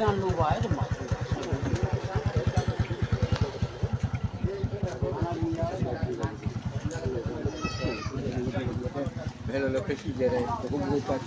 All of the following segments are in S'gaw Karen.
အိၣ်ဆူၣ်လၢကီၢ်ဒီပုၢ်ဝဲ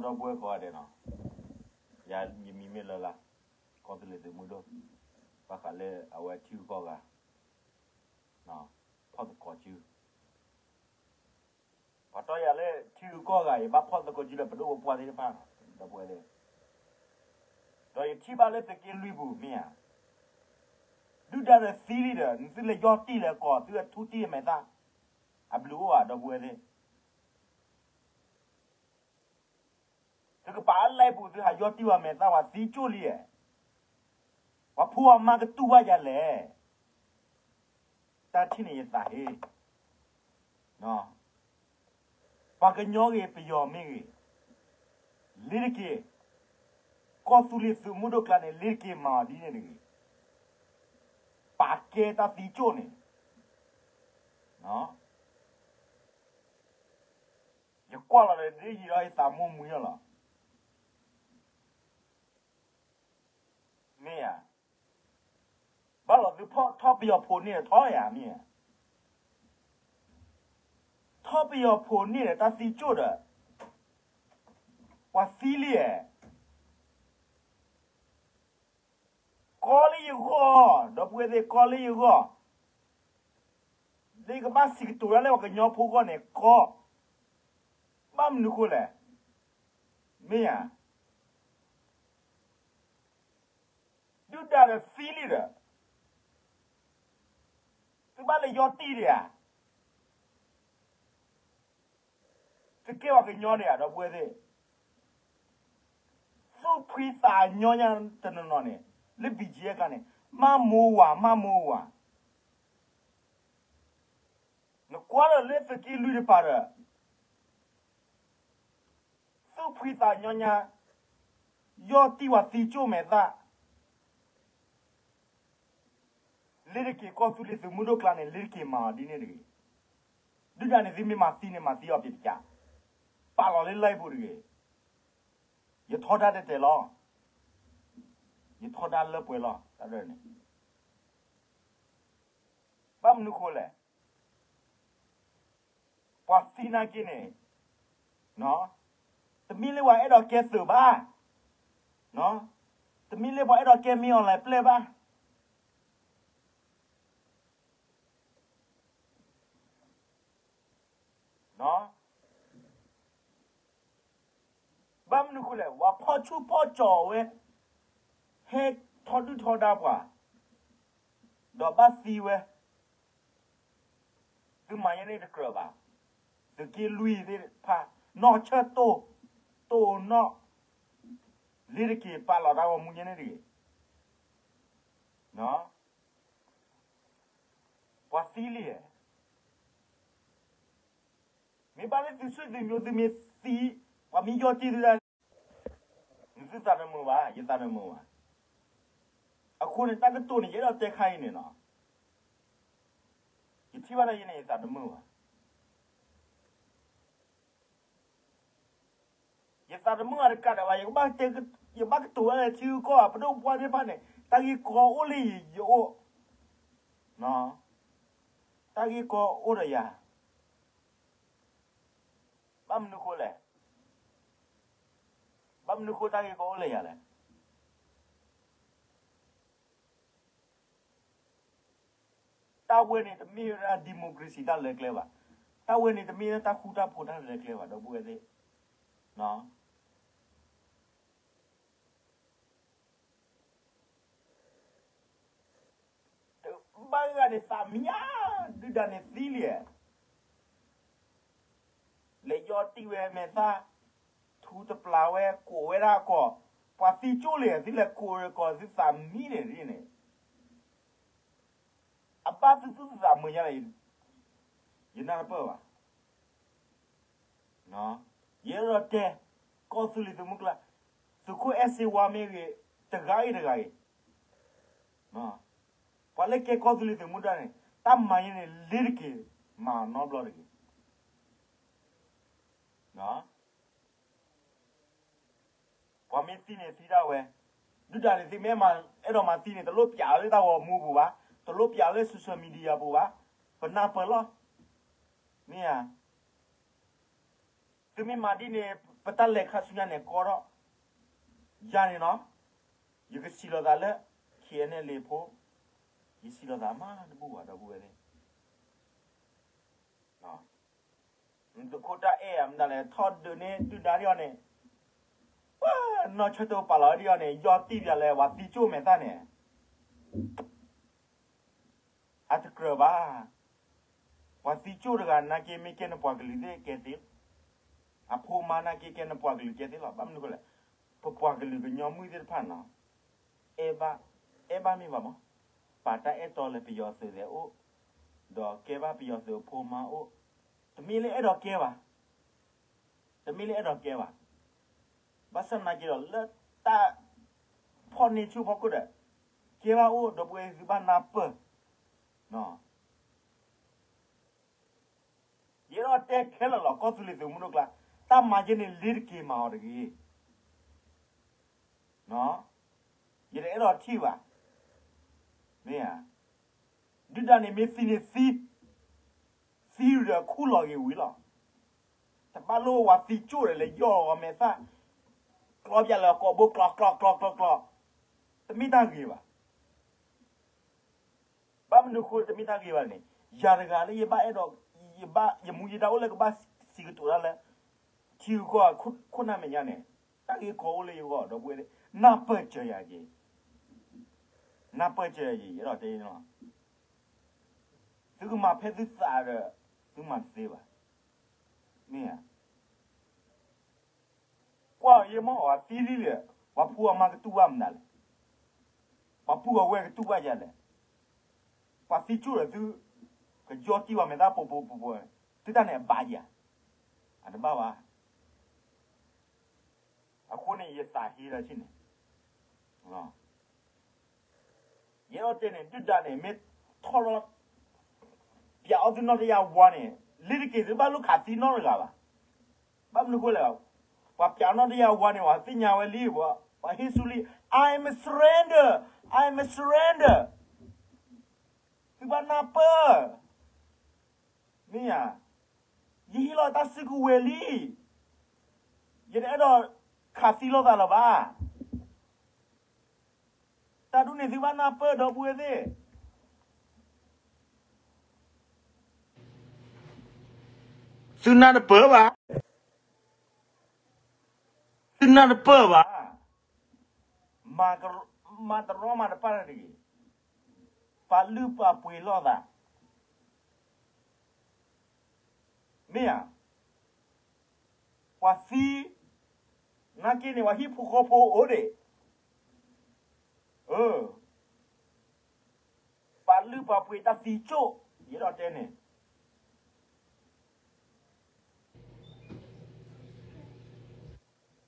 ၢ်ကိးဂၤဒဲးနီၤ, ယၤယမံၤမ့ၢ်လၢ်လၢ်, ကီၢ်သူလ့ၤသုးမုၢ်ဒိၣ်, ဘၣ်ဃးလၢအဝဲထံဂုၤကီၢ်ဂၤ, ဖီၣ်သကိးစု ပှၤတီယၤလၢထံဂုၤကီၢ်ဂၤအံၤ ဘၣ်ဖီၣ်သကိးစုဒီးပဒိၣ်ပပှၢ်သ့ၣ်တဖၣ်, ဒီပုၢ်ဝဲၢ်သ့ၣ်, ဒီးယထံၣ်ဘၣ်လၢသုးက့လွံၢ်ပူၤမ့ၢ်ဧါ, ဒုၣ်ဒါဒီးသံလံဒီး နသုလဲၤယီၢ်တံၢ်လၢကီၢ် သုအထူတံၢ်အမဲာ်သၣ်, အဘျုးအိၣ်ဧါ ဒီပုၢ်ဝဲၢ်သ့ၣ် သုကပာ်အလဲပူၤ သုဟးယီၢ်တံၢ်ဝဲမဲာ်သၣ် ပှၤသံကၠိၣ်လံဧါ, ပှၤဖိအမါကတူၢ်ဘၣ်ယၤလဲၣ်, တၢ်ထံၣ်န့ၣ်ယသးဟ့, ပှၤကညီဂ့ၤ ပယီၤမ့ၢ်ဂ့ၤ, လ့ၤတက့ၤ, ကီၢ်သူလ့ၤသုးမုၢ်ဒိၣ်ကျါန့ၣ် လ့ၤတက့ၤမၤအီၤဒ်န့ၣ်တဂ့ၤ, ပာ်ကဲတၢ်သံကၠိၣ်န့ၣ် ယကွၢ်လီၤဒီး ဒ်ယံၤဒီးယသးမိၢ်မှံလီၤ. မ့ၢ်ဧါ, ဘၣ်လီၤသုထီၣ်ပယီၤဖိန့ၣ်ထီၣ်ယၤမ့ၢ်ဧါ, ထီၣ်ပယီၤဖိန့ၣ်ဒီးတၢ်သံကၠိၣ်ဒီး ပှၤသံလံဧါ ကီလၢယဂီၢ်, ဒီပုၢ်ဝဲၢ်သ့ၣ် ကီလၢယဂီၢ်, လၢယကဘၣ်စံးကတိၤဒၣ်လၢပှၤကညီဖိဂီၢ်န့ၣ် ကီ, ဘၣ်မနုၤဃိလဲၣ်, မ့ၢ်ဧါ, ဒုၣ်ဒါဒီးသံလံဒီး သုဘၣ်လဲၤယီၢ်တံၢ်ဒံးဧါ. သုကဲပှၤကညီဒံးဧါ ဒီပုၢ်ဝဲၢ်သ့ၣ်, သူၣ်ဖှံသးညီညါတနီၤနီၤန့ၣ် လၢ ဘီၣ်ကၠံ အခါန့ၣ် မၤမိၢ်ဝၤ မၤမိၢ်ဝၤ, နကွၢ်လၢလၢသုးက့လွံၢ်တပၤဒီး သူၣ်ဖှံသးညီညါ ယီၢ်တံၢ်ဝဲသံကၠိၣ်မဲာ်သၣ် လ့ၤတက့ၤ ကီၢ်သူလ့ၤသုးမုၢ်ဒိၣ်ကျါန့ၣ် လ့ၤတက့ၤမၤအီၤဒ်န့ၣ်တဂ့ၤ. ဒုၣ်ဒါန့ၣ် သုမ့ၢ်မၤသံန့ၣ် မၤသံအီၤပျံၤတကး, ပာ်လီၤလၢလံာ်ပူၤတဂ့ၤ. ယထီဒါတဲာ်တဲာ်လီၤ. ယထီဒါလၢပှဲၤလီၤ တၢ်ဒ်န့ၣ်. ဘၣ်မနုၤဃိလဲၣ်. ပှၤသံနာ်က့န့ၣ် တမ့ၢ်လၢပှၤအဲၣ်ဒိးကဲသုးဘၣ်, တမ့ၢ်လၢပှၤအဲၣ်ဒိးကဲမ့ၢ်အီၤလဲၣ်ပျဲၢ်ဘၣ်. ဘၣ်မနုၤဃိလဲၣ်, ပှၤဖီၣ်ဆူၣ်ဖီၣ်ကၠီၤဝဲ, ဟဲထီဒုၣ်ထီဒါပှၤ, ဒီးဘၣ်သံဝဲ, သုမၤယဲန့ၣ်တကြၢးဘၣ်, သုးက့လွံၢ်သ့ၣ်တဖၣ် နီၢ်ဆၢၣ်တိၢ်, တိၢ်နီၣ်, လ့ၤတက့ၤပာ်လီၤတၢ်ဂီၤမူယဲန့ၣ်တဂ့ၤ. ပှၤသံလံဧါ. မ့ၢ်ဘၣ်လၢသုစုသုမျိုးသုမ့ၢ်သံ, ပှၤမ့ၢ်ယီၢ်တံၢ်သုဒၣ်, နသုသးတမုာ်ဘၣ်, ယသးတမုာ်ဘၣ်. အဃိန့ၣ် တၢ်ကတိၤန့ၣ် ယအဲၣ်ဒိးတဲခါအံၤန့ၣ်လီၤ. ယထံၣ်ဘၣ်ဒၣ်ယဲန့ၣ် ယသးတမုာ်ဘၣ်. ယသးတမုာ်ဘၣ်တကးဒံးဘၣ်, ယဘၣ်ကတိၤဝဲလၢထံဂုၤကီၢ်ဂၤ ပဒိၣ်ပပှၢ်သ့ၣ်တဖၣ်န့ၣ် တၢ်ဂ့ၢ်ကီအိၣ်လၢယအိၣ်, တၢ်ဂ့ၢ်ကီအိၣ်ဒီးယၤ. ဘၣ်မနုၤဃိလဲၣ်, ဘၣ်မနုၤဃိတၢ်ဂ့ၢ်ကီအိၣ်လၢယၤလဲၣ်. တၢ်ဝဲန့ၣ်တမ့ၢ်ဝဲဒၣ် democracy တၢ်လဲၤကျဲဘၣ်. တၢ်ဝဲန့ၣ်တမ့ၢ်ဝဲဒၣ်တၢ်ဃူတၢ်ဖိးတၢ်လဲၤကျဲဘၣ် ဒီပုၢ်ဝဲၢ်သ့ၣ်. တဘၣ်ဂၤန့ၣ်သးမံညါ, ဒုၣ်ဒါန့ၣ်သံလံ. လဲၤယီၢ်တံၢ်ဝဲမဲာ်သၣ်, ထူတပျၢ်ဝဲ ကိးဝဲဒၣ်ကီၢ်, ပှၤသံကၠိၣ်လံ သုလဲၤကိးကီၢ်သုသးမံန့ၣ်န့ၣ်, အဘၣ်သုသူၣ်သုသးမုာ်ညါလီၤ. ယနၢ်တပၢၢ်ဘၣ်. ယအဲၣ်ဒိးတဲ, ကီၢ်သူလ့ၤသုးမုၢ်ကျါ, သုးခိၣ်အဲၣ်စ့ဝါမ့ၢ်ဂ့ၤ, တဂၤဂ့ၤတဂၤဂ့ၤ, ပှၤလၢကဲကီၢ်သူလ့ၤသုးမုၢ်ဒၣ်န့ၣ် တၢ်မၤယဲန့ၣ် လ့တက့ၤ, မၤအီၤနီတဘျီတဂ့ၤ. ပှၤမ့ၢ်သံန့ၣ်သံဒၣ်ဝဲ, ဒုၣ်ဒါန့ၣ်သ့မ့ၢ်အဲၣ်ဒိးမၤသံန့ၣ် တလိၣ်ပျးလၢတၢ်ဂီၤမူပူၤဘၣ်, တလိၣ်ပျးလၢ social media ပူၤဘၣ်, ပနၢ်ပၢၢ်လီၤ. မ့ၢ်ဧါ. သုမ့ၢ်မၤဒ်န့ၣ် ပတၢ်လဲၤခါဆူညါန့ၣ်ကီထီၣ်, ယၤန့ၣ်နီၤ, ယကစံးလီၤသးလၢ ခ့ၣ်အဲၣ်နဲၣ်လ့ဖိ, ယစံးလီၤသးမးတဘူၣ်ဘၣ် ဒီပုၢ်ဝဲၢ်သ့ၣ်. သုးခိၣ်တၢ်အဲၣ်အမတၤလဲၣ် ထီၣ်ဒုးန့ၢ်ဒုၣ်ဒါဒံးအီၤန့ၣ်, ပှၤနီၢ်ဆၢတိပာ်လီၤဒံးအီၤန့ၣ် ယီၢ်တံၢ်ဒံးလဲၣ် ပှၤသံကၠိၣ်မဲာ်သၣ်န့ၣ် အတကြၢးဘၣ်. ပှၤသံကၠိၣ်တဂၤနာ်က့မ့ၢ်ကဲနပှၤကလုာ်သ့ၣ်ကဲသ့, အဖိမါနာ်က့ကဲနပှၤကလုာ်ကဲသ့လီၤ. ဘၣ်မနုၤဃိလဲၣ်, ပပှၤကလုာ်ကညီမုၣ်သ့ၣ်တဖၣ်နီၤ, အဲၣ်ဘၣ်, အဲၣ်ဘၣ်မ့ၢ်ဘၣ်မး, ပာ်တၢ်အဲၣ်တီလၢပယီၤသုးသဲးအိၣ်, ဒီးကဲဘၣ်ပယီၤသုးအဖိမါအိၣ်, တမ့ၢ်လၢအဲၣ်ဒိးကဲဘၣ်, တမ့ၢ်လၢအဲၣ်ဒိးကဲဘၣ်. ဘၣ်ဆၣ်နာ်က့ဒီးလၢတၢ်ဖီၣ်န့ၢ်ဆူၣ်ဖီခိၣ်ဒီး ကဲဘၣ်အိၣ် ဒီပုၢ်ဝဲၢ်သုဘၣ်နၢ်ပၢၢ် ယအဲၣ်ဒိးတဲခဲလၢာ်လီၤ ကီၢ်သူလ့ၤသုးမုၢ်ဒိၣ်ကျါ, တၢ်မၤယဲန့ၣ် လ့တက့ၤမၤအီၤတဂ့ၤ. ယတအဲၣ်ဒိးထံၣ်ဘၣ်. မ့ၢ်ဧါ. ဒုၣ်ဒါန့ၣ်မ့ၢ်သံန့ၣ်သံ, သံဒီးခူၣ်လီၤဂ့ၤဝံၤလီၤ. တဘၣ်လိၣ်ဝဲသံကၠိၣ်ဒီးလဲၤယီၢ်အီၤမဲာ်သၣ်, ကျီပၠးလၢကိာ်ဘိကျီကျီကျီကျီကျီ, တမ့ၢ်တၢ်ဂ့ၤဘၣ်. ဘၣ်မနုၤဃိတမ့ၢ်တၢ်ဂ့ၤဘၣ်န့ၣ်, ယၤတဂၤလၢယဘၣ်အဲၣ်ဒိး, ယမူယဒါအိၣ်လၢကဘၣ်စံးကတိၤတၢ်လၢ ထံဂုၤကီၢ်ဂၤခိၣ်နၢ်မဲာ်ညါန့ၣ်, တၢ်ဂ့ၢ်ကီအိၣ်လၢယဂီၢ် ဒီပုၢ်ဝဲၢ်သ့ၣ်, နၢ်ပၢၢ်စၢၤယၤက့ၤ, နၢ်ပၢၢ်စၢၤယၤက့ၤ ယအဲၣ်ဒိးတဲန့ၣ်လီၤ. သုကမၤဖဲသုသးဒီး သုမၤတသ့ဘၣ်. မ့ၢ်ဧါ. ကွၢ်ယဲမ့ၢ်အီၤသံလံလဲၣ်, ပှၤဖူအမါကတူၢ်ဘၣ်မနုၤလဲၣ်, ပှၤဖူအဝဲၢ်ကတူၢ်ဘၣ်ယၤလဲၣ်, ပှၤသံကၠိၣ်ဒီးသု ကယီတံၢ်ဝဲမဲာ်သၣ်ပိာ်ပိာ်ပိာ်ပိာ်, သုတၢ်န့ၣ်အဘၣ်ယၤ, အတဘၣ်ဘၣ်. အဃိန့ၣ်ယသးဟ့ဒီးဆ့ၣ်န့ၣ် ယအဲၣ်ဒိးတဲန့ၣ် ဒုၣ်ဒါန့ၣ် မ့ၢ်ထီၣ်လီၤ ပၠးအီၣ်သုနီၣ်တယၢ်ဝါန့ၣ် လ့ၤတက့ၤသုဘၣ်လိၣ်ခးသံနီတဂၤဘၣ်. ဘၣ်မနုၤအဃိလဲၣ်, ပှၤပၠးနီၣ်တယၢ်ဝါန့ၣ် ပှၤသ့ၣ်ညါဝဲလံ, ပှၤဟ့ၣ်ဆူၣ်လံ, I am surrender, I am surrender. သုဘၣ်နၢ်ပၢၢ်, မ့ၢ်ဧါ, ယဟ့ၣ်လီၤတၢ်စုကဝဲၤလံ, ယတအဲၣ်ဒိးခးသံလိာ်သးလၢၤဘၣ်. တၢ်ဒ်န့ၣ်သုဘၣ်နၢ်ပၢၢ် ဒီပုၢ်ဝဲၢ်သ့ၣ်, သုနၢ်တပၢၢ်ဘၣ်, သုနၢ်တပၢၢ်ဘၣ်, မၤတရီမၤတပါတဂ့ၤ, ပာ်လုၢ်ပာ်ပှ့ၤလိာ်သး မ့ၢ်ဧါ, ပှၤသံ, နာ်က့န့ၣ် ပှၤဟံၣ်ဖိဃီဖိအိၣ်ဒံး, ပာ်လုၢ်ပာ်ပှ့ၤတၢ်သံကၠိၣ်, ယအဲၣ်ဒိးတဲန့ၣ်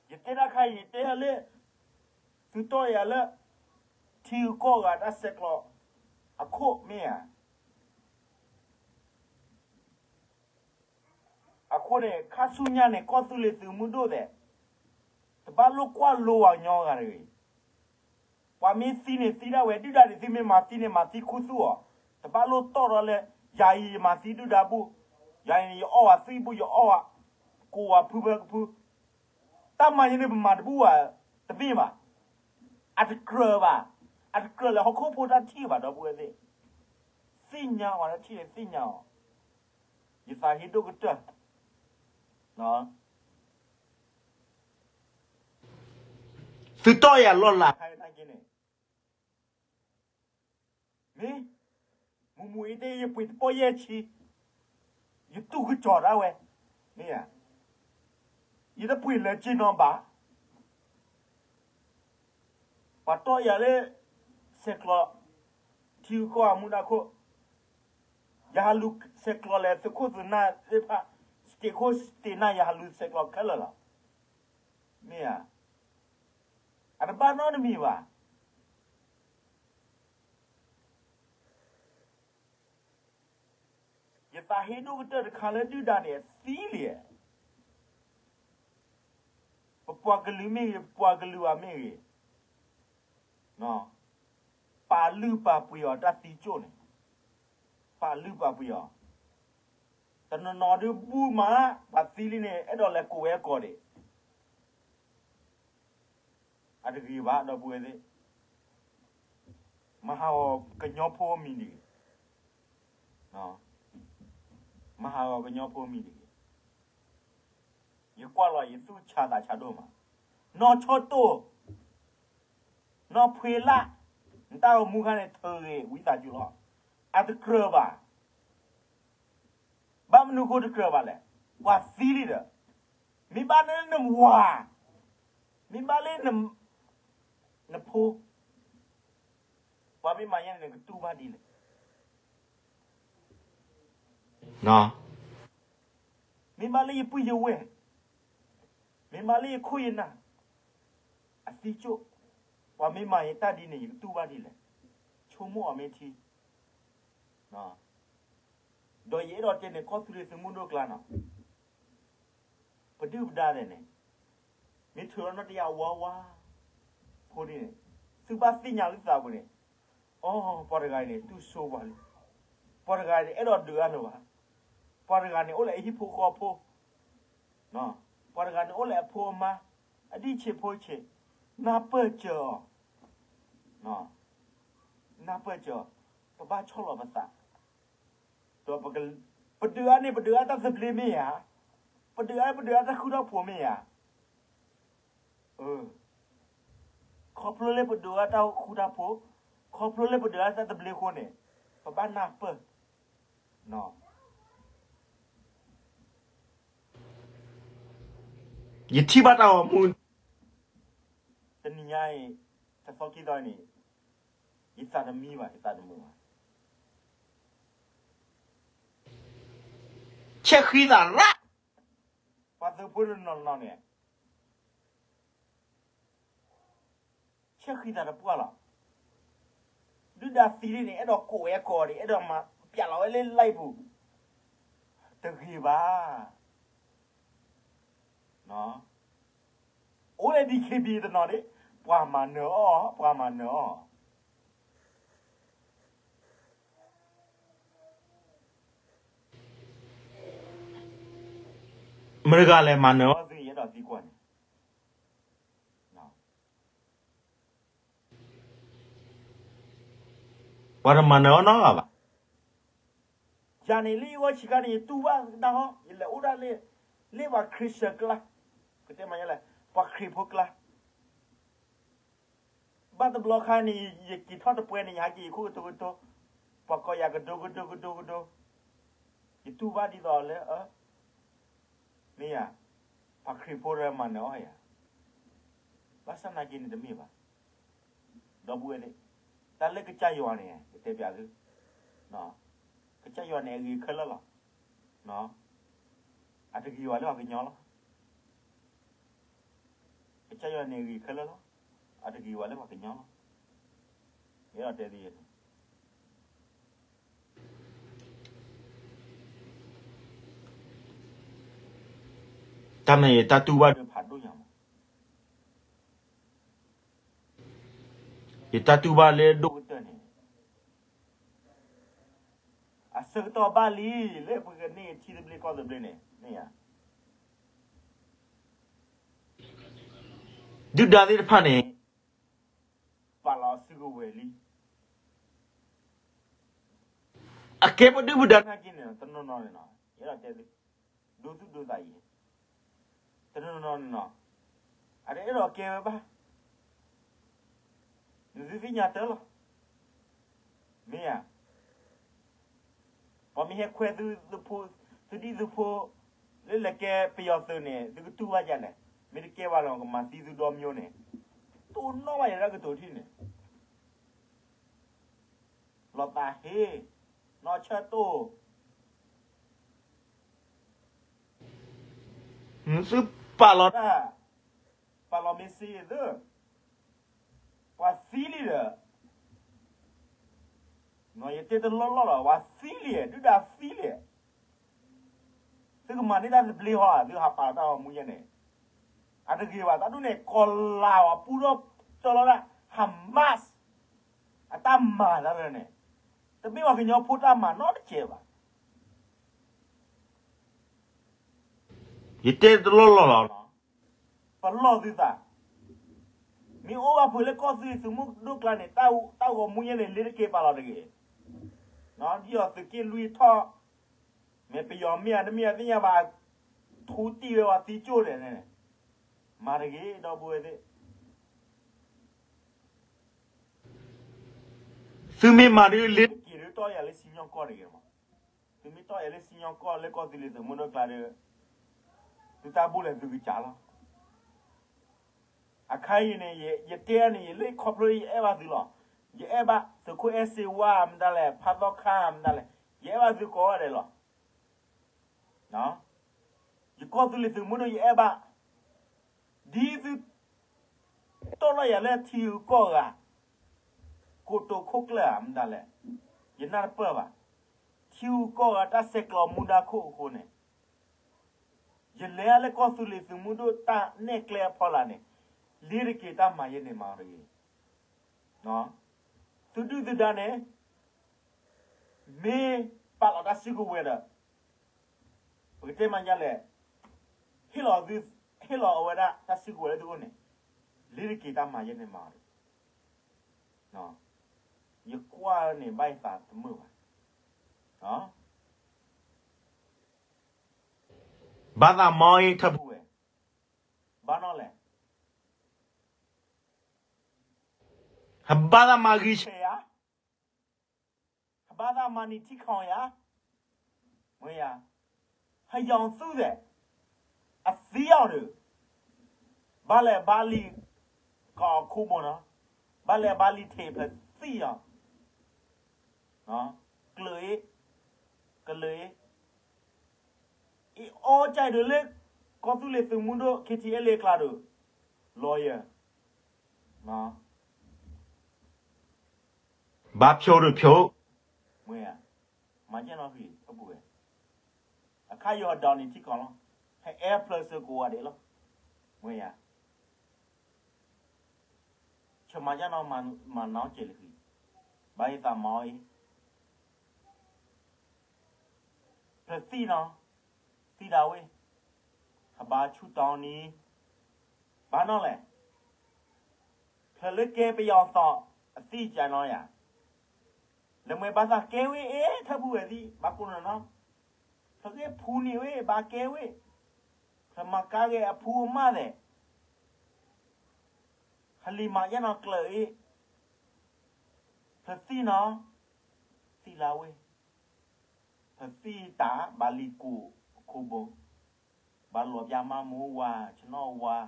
ယတဲတၢ်ခါအံၤ ယတဲလၢ သုတီၢ်ယၤလၢ ထံဂုၤကီၢ်ဂၤတၢ်ဆဲးကျိးအခိၣ်မ့ၢ်ဧါ. အဃိန့ၣ် ခါဆူညါန့ၣ် ကီၢ်သူလ့ၤသုးမုၢ်ဒိၣ်သဲး တဘၣ်လိၣ်ကွၢ်လိဝဲညီဂၤတဂ့ၤ. ပှၤမ့ၢ်သံန့ၣ်သံဒၣ်ဝဲ, ဒုၣ်ဒါန့ၣ် သုမ့ၢ်မၤသံန့ၣ် မၤသံခူသူၣ်အီၤ, တဘၣ်လိၣ်တီၢ်ထီၣ်လၢ ယၤအံၤယမၤသံဒုၣ်ဒါဘူၣ်, ယၤအံၤန့ၣ် ယအီၣ်ဝဲသွံၣ်ဘူၣ် ယအီၣ်ဝဲ ကိးဝဲဖုဖဲကဖု, တၢ်မၤယဲန့ၣ် ပမၤတဘူၣ်ဝဲတမ့ၢ်ဘၣ်, အတကြၢးဘၣ်, အတကြၢးလၢဟီၣ်ခိၣ်ဖိတၢ်ထံၣ်ဘၣ် ဒီပုၢ်ဝဲၢ်သ့ၣ်, သ့ၣ်ညါအီၤ တၢ်ထံၣ်န့ၣ်သ့ၣ်ညါအီၤ, ယသးဟ့ဒိၣ်ကတၢၢ်, သုတီၢ်ယၤလီၢ်လၤခါအံၤန့ၣ် မ့ၢ်, မူမူအံၤတဲ ယပှ့ၤတပီၢ်ယဲၢ်ဆံ, ယတူၢ်ကစီၤဒၣ်ဝဲ, မ့ၢ်ဧါ, ယတပှ့ၤလၢက့နီဘၣ်, ပှၤတီၢ်ယၤလၢ ဆဲးကျိး, ထံဂုၤကီၢ်ဂၤမူဒါခိၣ်, ယဟးလူၤဆဲးကျိးလဲၤသုးခိၣ်သုးနၢ်သ့ၣ်တဖၣ်, စတ့းခိၣ်စတ့းနၢ် ယဟးလူၤဆဲးကျိးခဲလၢာ်လီၤ, မ့ၢ်ဧါ, အတဘၣ်နီတမံၤဘၣ်. ယသးဟ့ဒိၣ်ကတၢၢ်တခါလၢဒုၣ်ဒါန့ၣ် အသံလံ, ပပှၤကလုာ်မ့ၢ်ဂ့ၤ ပပှၤကလုာ်ဘၣ်မ့ၢ်ဂ့ၤ, ပာ်လုၢ်ပာ်ပှ့ၤအီၤတၢ်သံကၠိၣ်န့ၣ်, ပာ်လုၢ်ပာ်ပှ့ၤအီၤ, တနီၤနီၤဒုးဘူၣ်မး ပှၤသံလံန့ၣ် အဲၣ်ဒိးလဲၤကိးဝဲအကိးဒံး အတဂ့ၤဘၣ် ဒီပုၢ်ဝဲၢ်သ့ၣ်, မၤဟးဂီၤကညီဖိမံၤတဂ့ၤ, မၤဟးဂီၤကညီဖိမံၤတဂ့ၤ, ယကွၢ်လီၤယသူၣ်ဆါသးဆါဒိၣ်မး, နီၢ်ဆီတိၢ်, နီၢ်ဖှ့လၢ်, နတၢ်ဂီၤမူခါန့ၣ် ထုးဂ့ၤဝံသးစူၤလီၤ, အတကြၢးဘၣ် ဘၣ်မနုၤဃိတကြၢးဘၣ်လဲၣ်, ပှၤသံလံဒီး, မ့ၢ်ဘၣ်လၢနဝၤ, မ့ၢ်ဘၣ်လၢ နဖိ, ပှၤမ့ၢ်မၤယဲန့ၣ် နကတူၢ်ဘၣ်ဒ်လဲၣ်, မ့ၢ်ဘၣ်လၢယပုၢ်ယဝဲၢ်, မ့ၢ်ဘၣ်လၢယခိၣ်ယနၢ်, အသံကၠိၣ်, ပှၤမ့ၢ်မၤယတၢ်ဒ်န့ၣ် ယကတူၢ်ဘၣ်ဒ်လဲၣ်, ဆိကမိၣ်အီၤမ့ၢ်ထံ ဒီးယအဲၣ်ဒိးတဲန့ၣ် ကီၢ်သူလ့ၤသုးမုၢ်ဒိၣ်ကျါနီၤ, ပဒုၣ်ပဒါသ့ၣ်န့ၣ်, မ့ၢ်ထုးလီၤနီၢ်တယၢ်ဝါဝါ, ဖိဒ်န့ၣ်, သုဘၣ်သ့ၣ်ညါလၢသးပူၤန့ၣ်, အိ, ပှၤတဂၤအံၤန့ၣ် တူၢ်ဆိပှၤလံ, ပှၤတဂၤန့ၣ် အဲၣ်ဒိးဒုးအါလၢၤဘၣ်, ပှၤတဂၤန့ၣ် အိၣ်လၢအဟံၣ်ဖိဃီဖိ, ပှၤတဂၤန့ၣ် အိၣ်လၢအဖိအမါ, အဒံၣ်ဆံးဖိဆံး, နၢ်ပၢၢ်စၢၤအီၤ, နၢ်ပၢၢ်စၢၤအီၤ, ပဘၣ်ဆီၣ်လီၤပသး, ဒီးပဒုးအါန့ၣ် ပဒုးအါတၢ်သဘျ့မ့ၢ်ဧါ, ပဒုးအါ ပဒုးအါတၢ်ဃူတၢ်ဖိးမ့ၢ်ဧါ, ခီဖျိလၢပဒုးအါတၢ်ဃူတၢ်ဖိး, ခီဖျိလၢပဒုးအါတၢ်သဘျ့အဃိန့ၣ်, ပဘၣ်နၢ်ပၢၢ် ယထံၣ်ဘၣ်တၢ်ဂီၤမူ, တနံၤညါအံၤ, တသီခံသီအံၤန့ၣ်, ယသးတမံဘၣ် ယသးတမုာ်ဘၣ်, ဆဲးဃံသးရၣ်, ပှၤသုးဖိတနီၤနီၤန့ၣ် ဆဲးဃံသးတပှၢ်လီၤ. ဒုၣ်ဒါသံလံန့ၣ် အဲၣ်ဒိးကိးဝဲအကိးဒံး အဲၣ်ဒိးမၤပျးလီၤဝဲလၢ live ပူၤ, တဂ့ၤဘၣ်. အိၣ်လၢ DKBA တနီၤဒံး, ပှၤမၤနၢၤအီၤ, ပှၤမၤနၢၤအီၤ. မတၤတဂၤလဲၣ်မၤနၢၤအီၤသု ယအဲၣ်ဒိးသံကွၢ်န့ၣ်. ပှၤတမၤနၢၤအီၤနီတဂၤဘၣ်. ယၤန့ၣ် လၢယဂီၢ်ဆံးခါန့ၣ် ယတူၢ်ဘၣ်ကဒါဟီ, ယလဲၤအိၣ်ဒၣ်လၢ လၢပှၤခရံာ်ဖိကျါ, ကတဲမၤညါလဲၣ်, ပှၤခရံာ်ဖိကျါ. ဘၣ်တဘျီခါန့ၣ် ယက့ၤထီၣ်တပွဲန့ၣ် ယဟဲက့ၤယခိၣ်ကတိၤကတိၤ, ပှၤကိးယၤကဒိကဒိကဒိကဒိ, ယတူၢ်ဘၣ်ဒ်သိးလၢ မ့ၢ်ယၤ, ပှၤခရံာ်ဖိဒီးမၤနၢၤအီၤယၤ. ဘၣ်ဆၣ်သနာ်က့န့ၣ်တမ့ၢ်ဘၣ်. ဒီပုၢ်ဝဲၢ်သ့ၣ်, တၢ်လၢကစၢ်ယွၤန့ၣ် ယတဲပျးသု, ကစၢ်ယွၤန့ၣ်အဂ့ၤခဲလၢာ်လီၤ. အတဂ့ၤဝဲလၢပှၤကညီလီၤ. ကစၢ်ယွၤန့ၣ်အဂ့ၤခဲလၢာ်လီၤ. အတဂ့ၤဝဲလၢပှၤကညီလီၤ. ယအဲၣ်ဒိးတဲသုန့ၣ် တၢ်န့ၣ်ယတၢ်တူၢ်ဘၣ်ဒုးဖးဒိၣ်ညါမး, ယတၢ်တူၢ်ဘၣ်လၢဒိၣ်ကတၢၢ်န့ၣ်, အဆၢကတီၢ်ဘၣ်လံ လၢပကန့ၢ်ထံသဘျ့ကီၢ်သဘျ့န့ၣ် မ့ၢ်ဧါ. ဒုၣ်ဒါသ့ၣ်တဖၣ်န့ၣ် ပာ်လီၤအစုကဝဲၤလံ. အကဲပဒုၣ်ပဒါနာ်က့န့ၣ် တနီၤနီၤန့ၣ်နီၤ ယအဲၣ်ဒိးတဲသု ဒိသူၣ်ဒိသးယဲ တနီၤနီၤန့ၣ်နီၤ အတအဲၣ်ဒိးကဲဝဲဘၣ်. နသုသ့ၣ်ညါတၢ်လီၤ. မ့ၢ်ဧါ. ပှၤမ့ၢ်ဟဲခွဲသုသုဖိ, သုဒံၣ်သုဖိ, လၢလဲၤကဲပယီၤသုးန့ၣ် သုကတူၢ်ဘၣ်ယၤလဲၣ်. မ့ၢ်တကဲဘၣ်လီၤ ကမၤသံသုဒီမၠိန့ၣ်, တိၢ်နီၣ်ဘၣ်ယၤတၢ်ကတိၤထံၣ်န့ၣ်, လီၤသးဟ့, နီၢ်ဆၢတိၢ် သုပာ်လီၤတၢ်, ပာ်လီၤမ့ၢ်စ့သု, ပှၤသံလံဒီး, ယတဲတလီၢ်လီၢ်လီၤ ပှၤသံလံ, ဒုၣ်ဒါသံလံ. သုကမၤန့ၢ်တၢ်သဘျ့ဟီဧါ, သုဟးပာ်လီၤတၢ်ဂီၤမူယဲန့ၣ်, အတဂ့ၤဘၣ်. တၢ်ဒ်န့ၣ် ကီၤလၤဝဲပူထီၣ်တၢ်လီၤဒၣ် Hamas အတၢ်မၤတၢ်န့ၣ်, တမ့ၢ်ပှၤကညီဖိတၢ်မၤနီတစဲးဘၣ်. ယတဲတလီၢ်လီၢ်လီၤ. ပလီၢ်သုသး, မ့ၢ်အိၣ်ဘၣ်ဖုးလၢကီၢ်သူလ့ၤသုးမုၢ်ဒိၣ်ကျါန့ၣ်, တၢ်ဂီၤမူယဲန့ၣ် လ့တက့ၤပာ်လီၤတဂ့ၤ. ဒ်သိးသုးက့လွံၢ်ထီၣ်, မ့ၢ်ပယီၤမ့ၢ်ဧါ တမ့ၢ်ဧါသ့ၣ်ညါဘၣ်, ထူတံၢ်ဝဲပှၤသံကၠိၣ်န့ၣ်, မၤတဂ့ၤ ဒီပုၢ်ဝဲၢ်သ့ၣ်. သုမ့ၢ်မၤဒ်လ့တက့ၤဒ်တီၢ်ယၤလၢစံၣ်ညီၣ်ကွီၢ်တဂ့ၤမး. သုမ့ၢ်တီၢ်ယၤလၢစံၣ်ညီၣ်ကွီၢ်လၢကီၢ်သူလ့ၤသုးမုၢ်ဒိၣ်ကျါဒီး, သုတၢ်ဘူၣ်လဲၤသုကစၢ်လီၤ. အခါအံၤန့ၣ် ယတဲန့ၣ် ယလၢခီဖျိယအဲၣ်ဘၣ်သုလီၤ. ယအဲၣ်ဘၣ်သုးခိၣ်အဲၣ်စ့ဝါမတၤလဲၣ်, ဖးသီခါမတၤလဲၣ်, ယအဲၣ်ဘၣ်သုကိးဂၤဒဲးလီၤ. ယကီၢ်သူလ့ၤသုးမုၢ်ဒိၣ်ယအဲၣ်ဘၣ်, ဒ်သု တီၢ်လီၤယၤလၢထံဂုၤကီၢ်ဂၤ, ကိတိာ်ခိၣ်ကျၢၢ်ဧါမတၤလဲၣ်, ယနၢ်တပၢၢ်ဘၣ်. ထံဂုၤကီၢ်ဂၤတၢ်ဆဲးကျိးမူဒါခိၣ်အဃိန့ၣ်, ယလဲၤလၢကီၢ်သူလ့ၤသုးမုၢ်ဒိၣ်တၢ်နဲၣ်ကျဲအဖီလာ်န့ၣ်, လ့တက့ၤတၢ်မၤယဲန့ၣ်မၤတဂ့ၤ. သုဒုၣ်သုဒါန့ၣ် မ့ၢ်ပာ်လီၤတၢ်စုကဝဲၤဒီး, ပကတဲမၤဒ်လဲၣ်, ဟ့ၣ်လီၤ, ဟ့ၣ်လီၤအဝဲဒၣ်တၢ်စုကဝဲၤလၢသုအိၣ်န့ၣ်, လ့တက့ၤတၢ်မၤယဲန့ၣ်မၤတဂ့ၤ. ယကွၢ်န့ၣ်ဘၣ်ယသးတမုာ်ဘၣ်. ဘၣ်သးမၤအံၤထၢဖူဝဲ, ဘၣ်နီၢ်လဲၣ်. ဘၣ်သးမၤဂံၢ်ဆဲးယၤ, ဘၣ်သးမၤနံၤထံခီယၤ, မ့ၢ်ယၤ, ဟယီၤသူၣ်သဲး, အသံအီၤဒီး, ဘၣ်လဲၤဘၣ်လံ, ကီးခိၣ်ဘိနီၤ, ဘၣ်လဲၤဘၣ်လံထံးဖျၢၣ်သံအီၤ, ကျၢၤအံၤ, ကလၢၤအံၤ, အံၤအီကၢ်ဒုးလၢ ကီၢ်သူလ့ၤသုးမုၢ်ဒိၣ် KTLA အကျါဒီး, lawyer ဘၣ်ဖျိးဒီးဖျိး, မ့ၢ်ဧါ, မၤယဲနီၣ်ဃံးထၢပူၤဝဲ, အခါယီၤဒီးနံၤထံကီၢ်လီၤ, ဟဲအဲၣ်ဖျၢၣ်စၢၤကိးဂၤဒဲးလီၤ, မ့ၢ်ဧါ, ဆၢမၤယဲနီၣ်မၤနီၣ်ကဲးလၢဃံ, ဘၣ်ယသးမၤအီၤအံၤ ဖျၢၣ်သံနီၤ, သံဒၣ်ဝဲ, ဟဘါဆူၣ်တီနံၤ, ဘၣ်နီၢ်လဲၣ်, ဖျၢၣ်လၢကဲပယီၤသီး, အသံကနီၤယၤ, လၢမွဲဘၣ်သးကဲဝဲအ့ၣ် ထၢဖူဝဲသံ ဘၣ်ကိးနီၤနီၤ, ဖျၢၣ်ဂ့ၢ်ဖူန့ၢ်ဝဲ ဘၣ်ကဲဝဲ, ဖျၢၣ်မၤကါဂ့ၤအဖူအမၢ်သဲး, ဟလံၤမၤယဲနီၤကျၢၤအ့ၣ်, ဖျၢၣ်သံနီၤ, သံလၢဝဲ, ဖျၢၣ်သံတၢ် ဘၣ်လံၤကိးခိၣ်ဘိ, ဘၣ်လီၤပၠးမါမိၢ်ဝၤ ဆနီၣ်ဝၤ,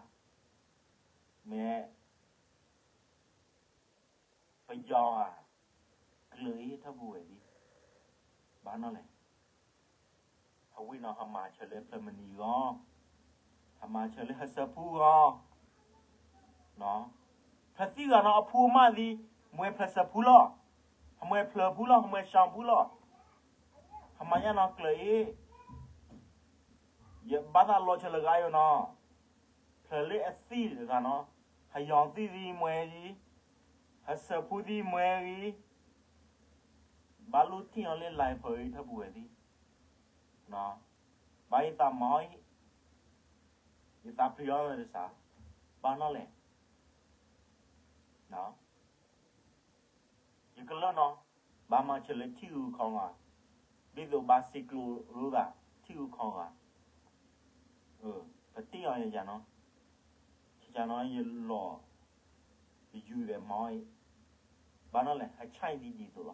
မ့ၢ် ပယီၤဧါ, ကျၢၤအ့ၣ်ထၢပူၤဝဲသံ, ဘၣ်နီၢ်လဲၣ်, အဝဲနီၤ ဟမၤဆၢလၢဖျၢၣ်မနံၤဂီၢ်, ဟမၤဆၢလၢဟၢၣ်စၢဖူဂီၢ်, ဖျၢၣ်သံဂၤနီၤအဖူအမၢ်သံ, မွဲဖျၢၣ်စၢဖူလီၤ, ဟမွဲဖျၢၣ်ဖူလီၤ ဟမွဲစှီၤဖူလီၤ, ဟမၤယဲနီၤကျၢၤအ့ၣ်, ယဘၣ်သးလီၤဆၢလၢဂၤယိာ်နီၤ, ဖျၢၣ်လၢအသံတဂၤနီၤ, ဟယီၤသံသံမွဲဂံၤ, ဟၢၣ်စၢဖူသံမွဲဂံၤ, ဘၣ်လူထံၣ်အီၤလၢ live ဖၢအံၤထၢပူၤဝဲသံ, ဘၣ်ယသးမၤအီၤအံၤ, ယသးပျံၤအီၤတစး, ဘၣ်နီၢ်လဲၣ် ယကလၢနီၤ, ဘၣ်မၤစၢၤလၢထံဂုၤခီဂၤ, ဒ်သိးဘၣ်စံးကျိၤလိာ်သး ထံဂုၤခီဂၤ, ပတ့ၢ်အီၤယၤနီၤ, ယၤနီၤ ယလီၤ, ယယူၤဒီးမၤအီၤ, ဘၣ်နီၤလဲၣ် ဟဲဆဲးဒ်ဒ်သိးလီၤ, ဟဲ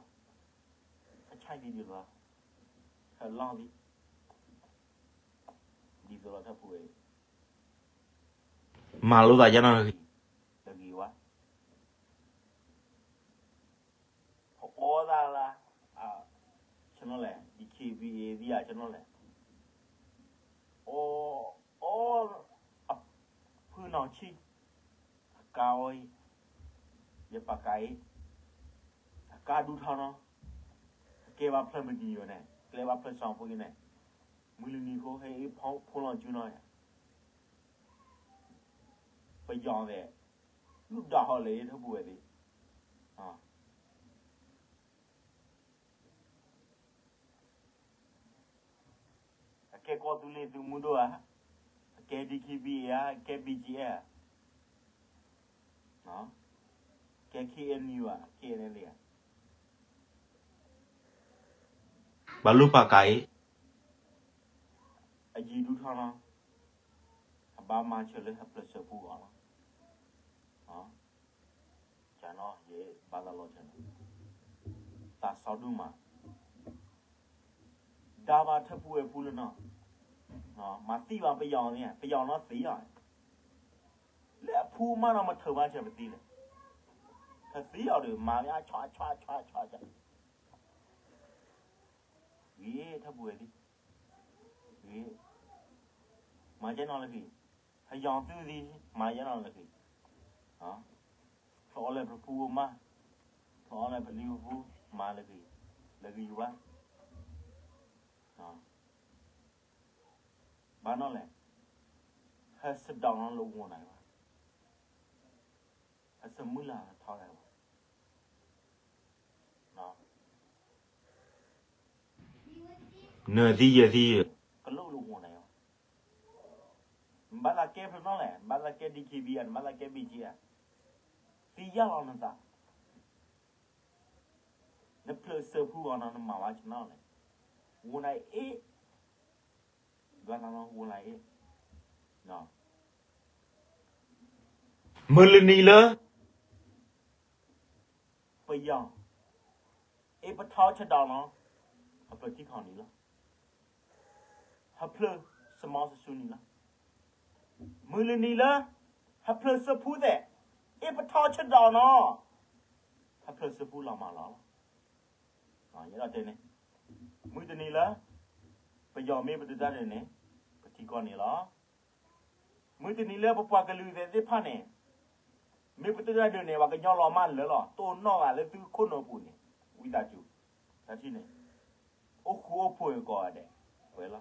ဆဲးဒ်ဒ်သိးလီၤ, ဟဲလီၤဒ် ဒ်သိးလီၤထၢၣ်ဖိဝဲ, မၤလိသးယဲနီၤ တဂ့ၤဝဲ ပအီသးလၢ, ဆနီၤလဲၣ် DKBA သ့ၣ်ဧါ ဆနီၤလဲၣ်, အီ, အီ, ဖုနီၢ်ဆံ, အကါအီအံၤ, ယပာ်ကါအံၤ, အကါဒူထီနီၤ, အကဲဘၣ်ဖျၢၣ်မနံၤယိၤန့ၣ် ကျဲဘၣ်ဖျၢၣ်စီၤဖိအံၤန့ၣ်, မုၢ်လၢနံၤဃိ ဟဲအ့ၣ်ဖိလီၤကၠူနီၤ, ပယီၤသ့ၣ် လူၢ်ဒၣ်ဟီၣ်လၢယထၢၣ်ပူၤဝဲသ့ၣ်, အကဲကီၢ်သူလ့ၤသုးမုၢ်ဒိၣ်ဧါ, အကဲ DKBA ဧါ, အကဲ BGF ဧါ, ကဲ KNU ဧါ, KNLA ဧါ, ဘၣ်လူၤပာ်ကါအံၤ, အယံၤဒူထီနီၤ, အဘၣ်မၤစၢၤလၢဟၢဖျၢၣ်စၢဖှိၣ်အီၤလီၤ, ယဘၣ်သးလီၤ, သးစီဒူၣ်မး, ဒၣ်ဘၣ်ထၢၣ်ပူၤဝဲဖူလၢနီၤ, မၤသံဘၣ်ပယီၤန့ၣ် ပယီၤနီၤသံအီၤ, လၢအဖူမးနီၤ မၤထၢၣ်ဘၣ်စၢၤပသံလဲၣ်, ပသံအီၤဒီး မၤမ့ၢ်အဆီဆီဆီဆီ, ဂ့ၤထၢၣ်ပူၤဝဲသ့ၣ်, ဂ့ၤ, မၤယဲနီၤလၢဂ့ၤ, ပယီၤသုးသ့ၣ် မၤယဲနီၤလၢဂ့ၤ, ဖျီအီၤလၢပဖူမး, ဖျီအီၤလၢပလံၤပဖူ, မၤလၢဂ့ၤ, လၢဂ့ၤယဘၣ်, ဘၣ်နီၤလဲၣ်, ဟဲစဒီးနီၤလၢဝိနၤဘၣ်, ဟဲစမုၢ်လၢ်ထီၣ်လဲၣ်ဘၣ် နသံယသံ, ကလိၣ်လၢဝိနၤ, နဘၣ်သးကဲဖျၢၣ်နီၤလဲၣ်, နဘၣ်သးကဲ DKBA ဧါ, နဘၣ်သးကဲ BGF ဧါ, သံယါလီၤနသး, နဖျၢၣ်စၢဖှိၣ်အီၤနီၤ နမၤဘၣ်ဆနီၤလဲၣ်, ဝိနၤအ့ၣ်, ဝိနၤအ့ၣ်, မုၢ်လၢနံၤလၢ ပယီၤ အ့ၣ်ပထီဆဒိးနီၤ, ဟၢဖျၢၣ်ထံခီနံၤလီၤ, ဟၢဖျၢၣ်စမီစဆူနံၤလီၤ, မုၢ်လၢနံၤလၢ ဟၢဖျၢၣ်စၢဖှိၣ်သ့ၣ် အ့ၣ်ပထီဆဒိးနီၤ, ဟၢဖျၢၣ်စၢဖှိၣ်လီၤမၢ်လီၤလီၤ, ယဲဒၣ်တဲန့ၣ်, မုၢ်တနံၤလၢ ပယီၤမ့ၢ်ပတုာ်တၢ်ဒုးန့ၣ် ပထံကီၢ်န့ၣ်လီၤ, မုၢ်တနံၤလၢပပှၤကလုာ်သ့ၣ်တဖၣ်န့ၣ် မ့ၢ်ပတုာ်တၢ်ဒုးန့ၣ် ပှၤကညီလီၤမၢ်လၢာ်လီၤ, တိၢ်နီၣ်ဂၤလၢသုခိၣ်နူာ်ပူၤန့ၣ်, ဝံသးစူၤ, တၢ်ထံၣ်န့ၣ်, အိၣ်ဃူအိၣ်ဖိးကိးဂၤဒဲး, ဝဲလီၤ,